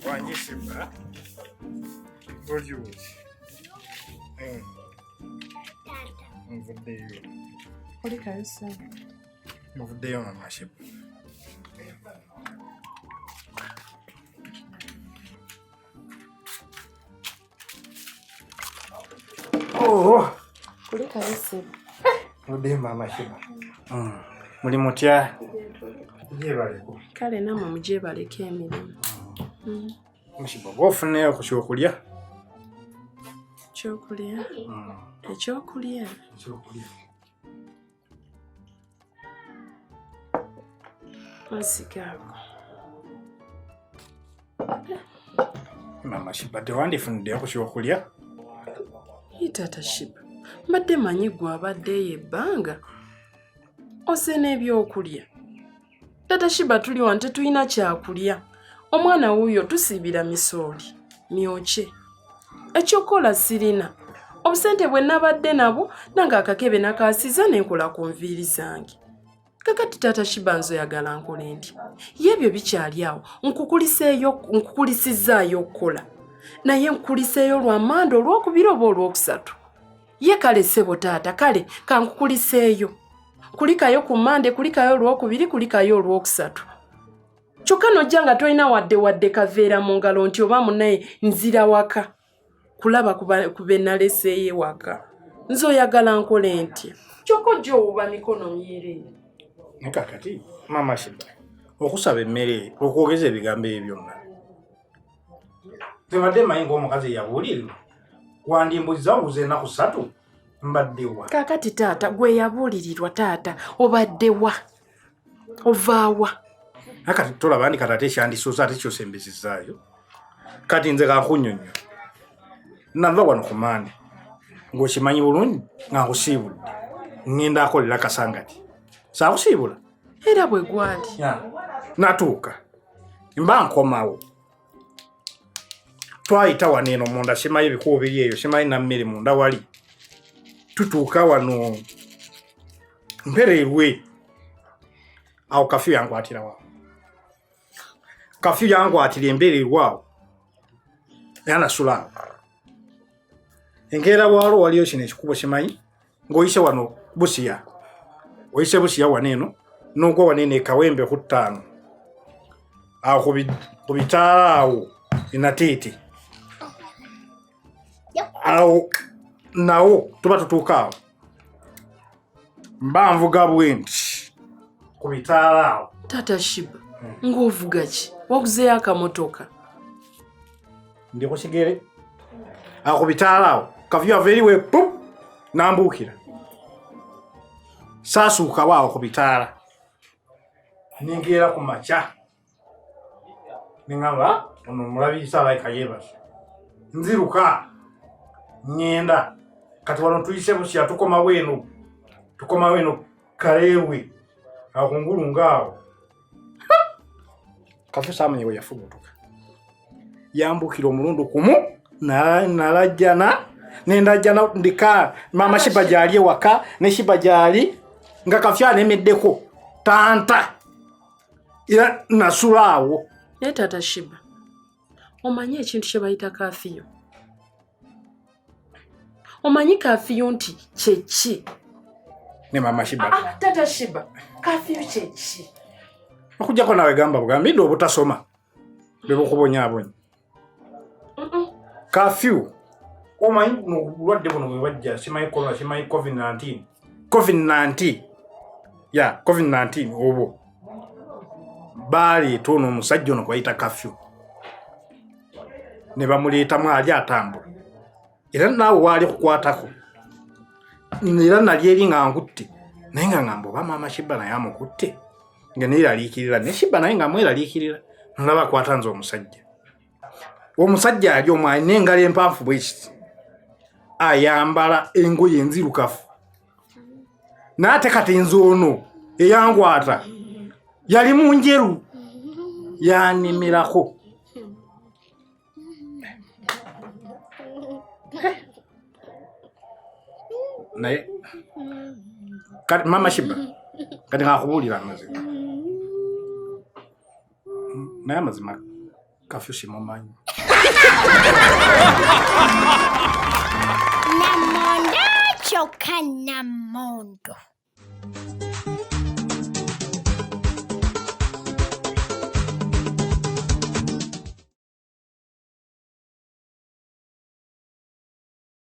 Wangi Shiba. Oli otya? Nvuddeyo. Oli kabisa. Nvuddeyo mama Shiba. Oh. Kulikayo ssebo. Nvuddeyo mama Shiba. Muli mutya? Gyebaleko. Kale nammwe mugyebaleko emirimu. Mushiba oba ofuneyo ku kyokulya? Kyokulya? Ekyokulya? Ekyokulya. Mazzi gaago. Mama Shiba tewandifuniddeyo ku kyokulya? Ye taata Shiba, mbadde manyi gwe abadde eyo ebbanga ozze n'ebyokulya. Taata Shiba tuli wano tetulina kyakulya. Omwana wuuyo tusiibira misooli myokye. Ekyokukola sirina. Obusente bwe nabadde nabwo nange akakebe nakaasiza ne nkola ku nviiri zange. Kakati taata Shiba nze oyagala nkole ntya? Ye ebyo bikyali awo nkukuliseeyo nkukulisizzaayo okukola. Naye nkukuliseeyo lwa Mmande olwokubiri oba olwokusatu. Ye kale ssebo taata kale kankukuliseeyo. Kulikayo ku Mmande, kulikayo olwokubiri, kulikayo olwokusatu. Kyokka n'ojja nga tolina wadde wadde kaveera mu ngalo nti oba munaye nzira waka kulaba ku be naleseeyo ewaka. Nze oyagala nkole ntya? Kyokka ojja owuuba mikono myereere. Naye kaakati maama Shiba okusaba emmere okwogeza ebigambo ebyo byonna tebadde manyi ng'omukazi eyabuulirirwa wandimbuziza obuuza ennaku ssatu mbadde wa? Kaakati taata gwe yabuulirirwa taata obadde wa? Ovaawa? Kati tolaba ndi kati ate ekyandisuusa ate kyosembezezaayo. Kati nze kankunnyonnyo nava wano ku mande ng'okimanyi bulungi nga nkusiibudde ŋŋenda akolera Kasangati saakusiibula era bwe gwali natuuka mba nkomawo twayita wano eno munda simanyi ebikubo biri eyo simanyi nammere munda wali tutuuka wano mpereerwe awo kafyu yankwatirawo kafyu yankwatira embeererwa awo era nasula awo enkeera bwalo waliyo kino ekikubo simanyi ng'oyise wano Busiya oyise Busiya wano eno n'ogwa wano eno ekawembe ku ttaano awo ku bitaala awo enateete awo nawo tuba tutuuka awo mba nvuga bwenti ku bitaala awo. Taata Shiba ng'ovuga ki? Waguzeeyo akamotoka? Ndi ku kigere awo ku bitaala awo kavyu ava eriwe pu nambuukira saasuukawo awo ku bitaala ninkeera ku makya nengamba ono mulabirisa alayika yeebase nziruka ŋŋenda kati wano tuyise Busya tukomawo eno tukomawo eno Kaleewe awo kungulu ngaawo kafu saamanyi we yafubutuka yambukira omulundu kumu nalajjana nendajjana ndika maama Shiba gyali ewaka ne Shiba gyali nga kafu anemeddeko tanta era nasula awo. Naye taata Shiba omanyi ekintu kye bayita kafiyo? Omanyi kafiyo nti kyeki? Ne maama Shiba. Ah, taata Shiba kafiyo kyeki? Okujjako nawe gamba bugambi ndi obutasoma bwe bukubonyaabonya. Kafyu omanyi obulwadde buno bwe bwajja simanyi corona simanyi covid-19 covid-19 ya covid-19 obwo baleeta ono omusajja ono kubayita kafyu ne bamuleetamu ali atambula era naawe waali kukwatako era nali eri nga nkutte naye nga ngamba oba maama Shiba naye amukutte nga neeraliikirira ne Shiba naye nga mweraliikirira nolaba akwata nze omusajja omusajja ali omu alina engalo empanvu bwekiti ayambala engoye enzirukafu naye ate kati nze ono eyankwata yali mu njeru yanimirako naye kati mama Shiba kati ngakubuulira amazima naye amazima Kafyu simumanyi. Namondo kyokka Namondo.